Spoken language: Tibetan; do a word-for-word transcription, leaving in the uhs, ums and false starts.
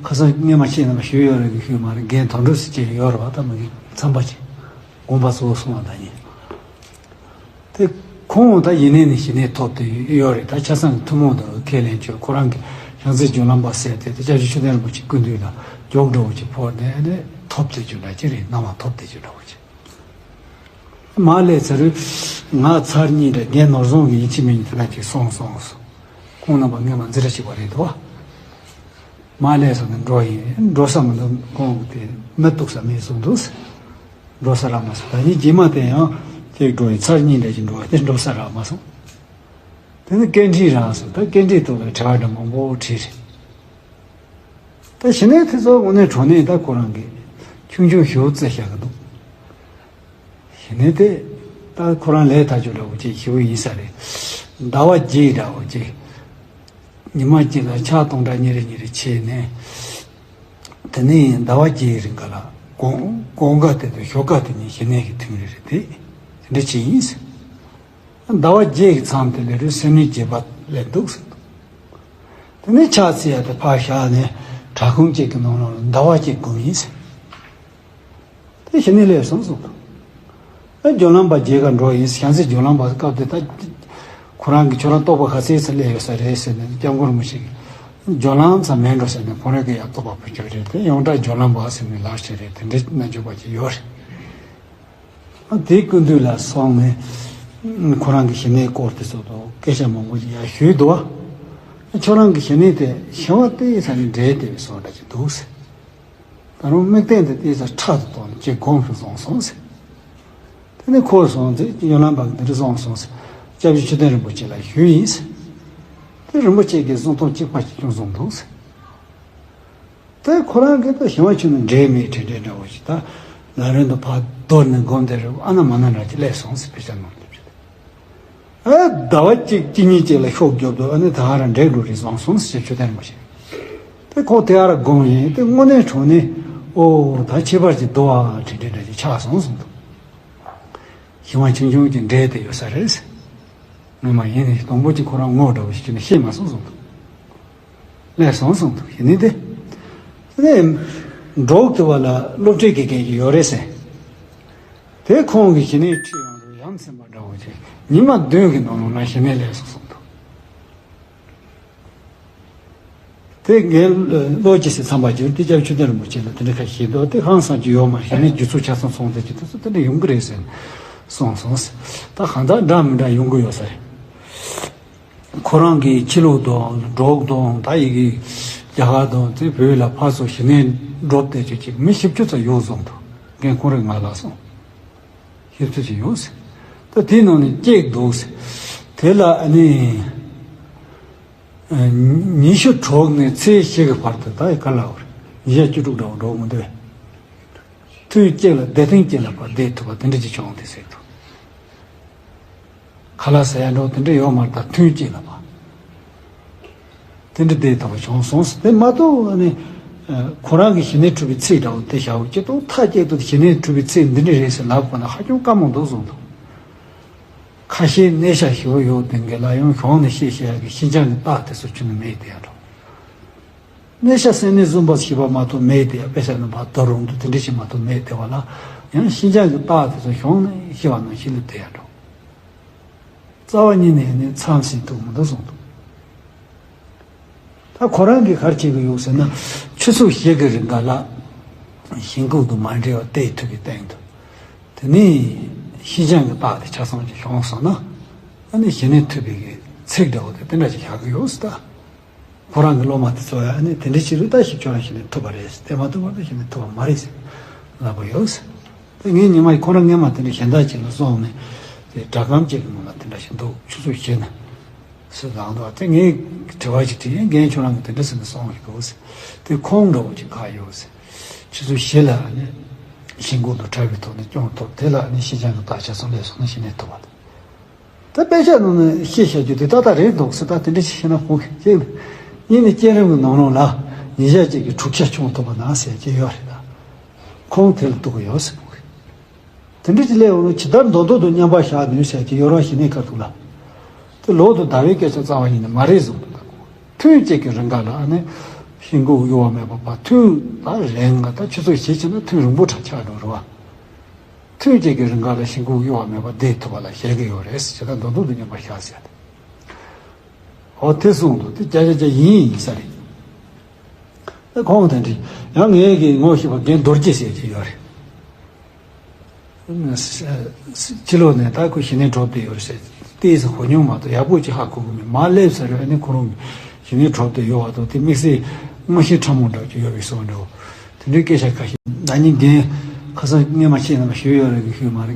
ཁ་སང་སྔས་མ་ཁྱེད་རྣམ་པ་ཞུས་ཡོད་རེད་གི་ཞུས་མ་རེད། རྒན་དོན་གྲུབ་ཟེར་ཅིག་ཡོད་རེད་བ། ད་མ་གི་མཚམས་པ་ཅིག་དགོངས་པ་ཚོ་གསུངས་བ་ད་ཡིན། དེ་ཁོང་ད་ཡིན་ནའི་ནི་ཞི་གནས་ཐོབ་སྟེ་ཡོད་རེད། ད་ཆ་ཚང་གི་ཐུན་མོང་དུ་ཁས་ལེན་བྱོས། ཁོ་རང་གི་བྱང་རྩེ་སྦྱོར་ལམ་པ་ཟེར་དེ་དེ་སྐྱབས་རྗེ་ཆོས་ལྡན་རིན་པོ་ཆེ་སྐུ་མདུན་ལ་རྒྱོགས་འགྲོ་བ་ཅིག་ཕོག་ནས་ནི་ཐོབ་སྟེ་རྒྱུ་འདྲ་ཅིག་རེད། སྣང་བ་ཐོབ་སྟེ་རྒྱུ་འདྲ་བ་ཅིག་མ་ལས་ཚར་རུ་ང་ཚར་གཉིས་རེད། རྒན་ནོར་བཟང་གི་ཡིན་གཅིག་མིན་གཅིག་དེ་ན་ཅིག་སོང་སོང་སོང་། ཁོང་རྣམ་པ་སྔས་མ་འཛིན་གྲྭ་གཅིག་པ་རེད་འདུག་བ། མ་ལས་སོང་ནས་འགྲོ་ཡིན། འགྲོ་ས་མི་འདུག་ཁོང་གི་དེ་མི་གཏུག་ས་མེད་སོང་འདུག་འགྲོ་ས་རག་མ་སོང་། ད་ནི་རྗེས་མ་དེ་ཡང་ཅིག་འགྲོ་ཡིན། ཚར་གཉིས་འདྲ་ཅིག་འགྲོ་བ་དེ་འགྲོ་ས་རག་མ་སོང་། དེ་ནི་སྐད་འཕྲིན་རག་སོང་། ད་སྐད་འཕྲིན་ཐོག་ལ་དྲི་བ་འདྲ་མང་པོ་དྲིས་རེད། ད་ཞི་གནས་དེ་ཚོ་དངོས་གནས་དྲང་གནས་ད་ཁོ་རང་གིས་ཆུང་ཆུང་ཞིག་བརྩི་བཞག་གི་འདུག་ཞི་གནས་དེ་ད་ཁོ་རང་ལས་ཐག་ཆོད་འདྲ་བོ་ཅིག་ཞིག་ཡིན་ས་རེད། ཟླ་བ་བརྒྱད་འདྲ་བོ་ཅིག་ཉི་མ་གཅིག་ལ་ཕྱག་སྟོང་ཕྲག་ཉིས་རེ་ཉིས་རེ་བྱས་ནས། དེ་ནས་ཟླ་བ་བརྒྱད་རིང་ག་ལ་དགོང་དགོང་ཁ་དེ་དང་ཞོགས་ཀ་དེ་གཉིས་ཞི་གནས་ཀྱི་ཐུན་རེ་རེ་དེ་དེ་འདྲ་བྱས་ཡིན། ཟླ་བ་བརྒྱད་ཀྱི་མཚམས་དེ་ལས་རུ་སེམས་ནུས་བརྗེད་པ་ལས་འདུག་ཟེར་འདུག་དེ་ནས་ཕྱག་འཚལ་ཡ་དེ་ཕར་བཞག་ནས་དྲ་ཁུང་གཅིག་གི་ནང་ལོགས་ལ་ཟླ་བ་གཅིག་སྒོམ་ཡིན་ཟེར། དེ་ཞི་གནས་ལས་སོང་གསུངས་འདུག་ཨ་སྦྱོར་ལམ་པ་མཇལ་ག་འགྲོ་ཡིན་ཟེར། བྱང་རྩེ་སྦྱོར་ལམ་པ་སྐབས་དེ་ད་ཁོ་རང་གི་ཁྱོད་རང་རྟོགས་པ་ག་ཚད་ཙམ་སླེབས་ཡོད་ས་རེད་ཟེར་ནས་སྐྱབས་མགོན་རིན་པོ་ཆེ་གིས་སྦྱོར་ལམ་ཙམ་མེད་འགྲོ་ཟེར་ནས་ཁོ་རང་གི་ཡང་རྟོགས་པ་བུ་ཁྱོད་རེད། དེ་ཡོངས་གྲགས་སྦྱོར་ལམ་པ་ཟེར་ནས་ལབ་བྱས་རེད། དེ་འདྲའི་རྣལ་འབྱོར་པ་ཅིག་ཡོད་རེད། དེའི་སྐུ་མདུན་ལ་སོང་ནས་ཁོ་རང་གི་ཞི་གནས་སྐོར་དེ་ཚོ་དང་སྐད་ཆ་མང་པོ་ཞིག་ཡར་ཞུས་འདུག་བ། ཁྱོད་རང་གི་ཞི་གནས་དེ་ཞི་བ་ལྟེ་ས་ནས་འདྲེས་བསྡད་པའི་བཟོ་འདྲ་ཅིག་འདུག་ཟེར། ད་རུང་དམིགས་རྟེན་དེ་ལྟེ་ས་ཕྲག་ཏུ་བཏོན་ནས་ཅིག་སྒོམ་ཞིག་བཟུང་སོང་ཟེར། དེ་ནས་ཁོ་སོང་ཚེ་སྨོན་ལམ་པ་གི་འདི་འདྲ་བཟུང་སོང་ཟེར། སྐྱབས་རྗེ་ཆོས་ལྡན་རིན་པོ་ཆེ་ལ་ཞུས་ཡིན་ཟེར། དེ་རིན་པོ་ཆེ་གིས་གསུང་སྟངས་གཅིག་པ་ཅིག་ཀྱང་བཟུང་འདུག་ཟེར། དེ་ཁོ་རང་གིས་ད་ཞི་བ་ཆུ་ནི་འདྲེས་མེད་དྲན་འདྲེས་འདྲ་བོ་ཞིག་ད་ལམ་རིམ་དུ་ཕར་དོར་ནས་སྒོམ་བསྡད་རེད། ཨ་ན་མ་ན་འདྲ་ཅིག་སླེབས་སོང་ཟེར། དཔེ་ཆ་ནང་སླེབས་ཀྱི་རེད། ཨ་ཟླ་བ་གཅིག་གཅིག་གཉིས་གཅིག་ལ་ཤོག་རྒྱོབ་འདུག་ཨ་ནི་ད་ཧ་ར་འདྲེས་འགྲོ་རེད་བཟང་སོང་ཟེར་ཆོས་དན་མ་ཞིག་དེ་ཁོ་དེ་ཨ་ར་སྒོམ་ཡིན། དེ་དངོས་གནས་དྲང་གནས་ཨོ་ད་ཁྱད་པར་ཅིག་འདུག་ཨ་དྲན་འདྲེས་འདྲ་ཅིག་ཆགས་སོང་གསུངས་འདུག་ཞི་བ་ཆུང་ཆུང་གཅིག་འདྲེས་ཏེ་ཡོད་ས་རེད་ཟེར། ངོ་མ་ཡིན་ནི་དང་པོ་གཅིག་ཁོ་རང་ངོ་འདྲ་བོ་ཞིག་ནི་ཤེས་མ་སོང་གསུངས་འདུག་ལས་སོང་གསུངས་འདུག་ཡིན་ནི་དེ། དེ་ནས་འབྲོག་ཏུ་བ་ལ་སློབ་ཁྲིད་དགེ་རྒན་ཞིག་ཡོད་རེད་ཟེར། དེ་ཁོང་གི་ཞི་གནས་ཁྲིད་ཡོང་རུ་ཡ་མཚན་པ་འདྲ་བོ་ཅིག་ཉི་མ་བདུན་གྱི་ནང་ལོགས་ན་ཞི་གནས་ལས་སོང་གསུངས་འདུག་དེ་ངས་བློ་ཅི་སེ་འཚམས་པ་བརྒྱུད་དེ་སྐྱབས་ཆོས་ལྡན་རིན་པོ་ཆེ་ལ་དེ་འདྲ་ཁ་ཞིག་འདུག་དེ་ཧང་སང་གི་ཡོད་མ་རེད། ཞི་གནས་རྒྱུ་ཚོགས་ཆ་ཚང་ཚོང་དེ་ཅི་དེ་ཚོ་དེ་འདྲ་ཡོང་གི་རེད་ཟེར་གསུངས་སོང་ཟེར། ད་གང་ལྟར་འདྲ་མི་འདྲ་ཡོང་གི་ཡོད་ས་རེད། ཁོ་རང་གིས་ཕྱི་ལོགས་དང་འབྲོག་དང་ད་ཡི་གེ་རྒྱ་གར་དང་དེ་བོད་ལ་ཕར་ཚུར་ཞི་གནས་སྒྲུབ་བསྡད་རྒྱུ་ཅིག་མི་བཞི་བཅུ་ཙམ་ཡོད་གསུངས་འདུག་རྒན་ཁོང་རེ་ང་ལ་སོང་། བཞི་བཅུ་ཅིག་ཡོད་ཟེར། ད་དེའི་ནང་ནས་གཅིག་འདུག་ཟེར། དེ་ལ་ཨ་ནི་ཉི་ཤུ་དྲུག་ནས་ཚེས་བཞི་གི་བར་དུ་ད་ཡི་ག་ལ་བར་ཉི་ཤུ་བཅུ་དྲུག་འདྲ་བོ་འགྲོ་མི་འདུག་ཐུན་གཅིག་ལ་བདེ་ཐང་གཅིག་ལ་ཕར་བསྡད་ཐུབ་པ་དེ་འདྲ་ཅིག་བྱུང་སྟེ་ཟེར་འདུག་ཁ་ལག་ཟ་ཡ་འགྲོ་དེ་འདྲ་ཡོད་མ་རེད། ད་ཐུན་གཅིག་ལ་ཕར་དེ་འདྲ་བསྡད་ཐུབ་པ་བྱུང་སོང་ཟེར། དེ་མ་གཏོགས་ཨ་ནི་ཁོ་རང་གི་ཞི་གནས་གྲུབ་པའི་ཚིག་འདྲ་བོ་དེ་བཞག་གོ་ཅི་ཏོ་མཐའ་གཅིག་ཏུ་ཞི་གནས་གྲུབ་པའི་ཚིག་འདི་འདྲ་རེད་ཟེར་ལབ་དགོས་ན་ཧ་ཅང་དཀའ་མོ་འདུག་གསུངས་འདུག་ཁ་ཤས་གནས་ཤག་ཞེ་པོ་ཡོད་དེ་འགའ་ལ་ཡང་གཞུང་ནས་བཤད་བཤད་ཡག་གི་ཤིན་སྦྱངས་ཀྱི་རྟགས་དེ་ཚོ་ཁྱོན་ནས་མེད་དེ་ཡག་འགྲོ། གནས་ཤག་སེམས་ནས་བཟུང་བ་ཞེས་པ་མ་གཏོགས་མེད་དེ་ཡག་དཔེ་ཆ་ནང་ཕར་དོར་རུང་དུ་དེ་འདྲ་ཞིག་མ་གཏོགས་མེད་དེ་བ་ལ་ཡང་ཤིན་སྦྱངས་ཀྱི་རྟགས་དེ་ཚོ་གཞུང་ནས་བཤད་པ་ནང་བཞིན་ལ་དེ་ཡག་འགྲོ། རྩ་བ་ཉིད་ནས་ནི་མཚམས་ཟིན་ཐུབ་མི་འདུག་གསུངས་འདུག་ད་ཁོ་རང་གིས་ག་རེ་བྱེད་ཀྱི་ཡོད་ཟེར་ན། ཆུ་ཚོད་བཞི་གི་རིང་ག་ལ་ཞིང་ཁུག་ཏུ་མ་འབྲེལ་བ་བལྟས་ཐུབ་པའི་སྟེང་དུ། དེ་ནས་ཤིན་སྦྱངས་ཀྱི་རྟགས་དེ་ཆ་ཚང་ཅིག་བྱུང་སོང་ན། ཨ་ནི་ཞི་གནས་ཐུབ་པའི་གི་ཚིག་འདྲ་བོ་དེ་དེ་འདྲ་ཅིག་བཞག་གི་ཡོད་ཟེར་ད། ཁོ་རང་གི་སློབ་མ་དེ་ཚོ་ཡང་ཨ་ནི་དེ་འདྲ་ཅིག་རེད་ད་ཞིབ་ཆ་རང་ཞི་གནས་ཐུབ་པ་རེད་ཟེར། དེ་མ་ཐུབ་པ་ད་ཞི་གནས་ཐུབ་པ་མ་རེད་ཟེར་ལབ་པ་ཡོད་ཟེར། དེ་ངས་ཉི་མ་ཁོ་རང་སྔས་མ་དེ་འདྲ་གཞན་དག་ཅིག་ལ་སོང་ནས་དེ་སྒྲ་སྒམ་ཅིག་གི་ནང་ལ་དེ་འདྲ་ཞིག་འདུག་ཆུ་ཚོད་བཞི་ན། ཟེར་ལབ་འདུག་དེ་ངས་དྲི་བ་ཞིག་དྲིས་ཡིན། རྒན་ཁྱོད་རང་གིས་དེ་འདྲ་ཟེར་ནས་གསུངས་ཡོད་འདུག་ཟེར། དེ་ཁུངས་འདྲ་བོ་ཅིག་ག་ཡོད་ཟེར། ཆུ་ཚོད་བཞི་ལ་ནི་ཞིང་ཁུག་ཏུ་འཁྲབ་པའི་ཐོག་ནས་སྐྱོང་ཐུབ། དེ་ལ་ནི་ཤིན་སྦྱངས་ཀྱི་རྟགས་ཆ་ཚང་སླེབས་སོང་ན་ཞི་གནས་ཐུབ་པ་དང་། ད་དཔེ་ཆ་ནང་ནས་བཤད་བཤད་རྒྱུ་དེ་ཏག་ཏག་རེད་འདུག་ཟེར། ད་དེ་འདྲ་ཞིག་བཤད་ན་ཁོང་གིས་གཅིག་ནི་གཉིས་ནི་བསྐྱེད་རིམ་གྱི་ནང་ལོགས་ལ་ཉིན་ཞག་གཅིག་གི་དྲུག་ཆ་སྐྱོང་ཐུབ་པ་ན་ཟེར་གྱི་ཡོད་རེད། ད་ཁོང་དེ་ལ་གཏུག་གི་ཡོད་ཟེར་ཁོང་གིས། དེ་འདྲ་ཅིག་སླེབས་འོང་ན་ཇི་ལྟར་མདོ་མདོ་དང་མཉམ་པར་བཞག་ནུས་ཟེར་གྱི་ཡོད་རང་ཞི་གནས་ཁ་ཐུག་ལ། དེ་ལོག་ཏུ་ཟླ་བའི་སྐད་ཆ་རྩ་བ་ཉིད་ནས་མ་རེད་གསུངས་འདུག་ཐུན་གཅིག་གི་རིང་ག་ལ་ཨ་ནི་ ཤིན་ལྐོག་གཡོ་བ་མེད་པ་བ་ཐུག་ད་རེད། ང་ད་ཆུ་ཚོད་བཞི་ཕྱིན་ན་ཐུག་རིང་པོ་དྲག་ཆགས་འགྲོ་རེད་བ། ཐུག་ཅིག་གི་རིང་ག་ལ་ཤིན་ལྐོག་གཡོ་བ་མེད་པ་བསྡད་ཐུབ་པ་ལ་ཞལ་གི་ཡོད་རེད་ཟེར། ད་མདོར་བསྡུས་དུ་མཉམ་པར་བཞག་ཟེར་ཏེ། འོ་དེ་གསུངས་འདུག་དེ་བརྒྱ་ཆ་བརྒྱ་ཡིན་ཡིན་ས་རེད། ད་ཁོང་དེ་འདྲ་ཡང་ངས་ཀྱི་ངོ་ཤེས་པ་རྒན་རྡོ་རྗེ་ཟེར་གྱི་ཡོད་རེད། ཕྱི་ལོགས་ནས་ད་ཁོ་གཞི་ནས་གྲོགས་དེ་ཡོད་རེད་ཟེར། ཏོག་ཙམ་གོ་མྱོང་མ་གཏོགས་ཡག་པོ་ཅིག་ཧ་གོ་གི་མེད། མར་སླེབས་ཚར་རེད། ཨ་ནི་ཁོ་རང་གཞི་ནས་གྲོགས་དེ་ཡོད་བ་དང་དེ་དམིགས་བསལ་མངོན་ཤེས་ཕྲ་མོ་འདྲ་ཅིག་ཡོད་པའི་བཟོ་འདྲ་བོ། དེ་འདྲའི་སྐད་ཆ་ཁ་ཤས་ད་ནི་རྒན་ཁ་སང་སྔས་མ་ཁྱེད་རྣམ་པ་ཞུས་ཡོད་རེད་གི་ཞུས་མ་རེད།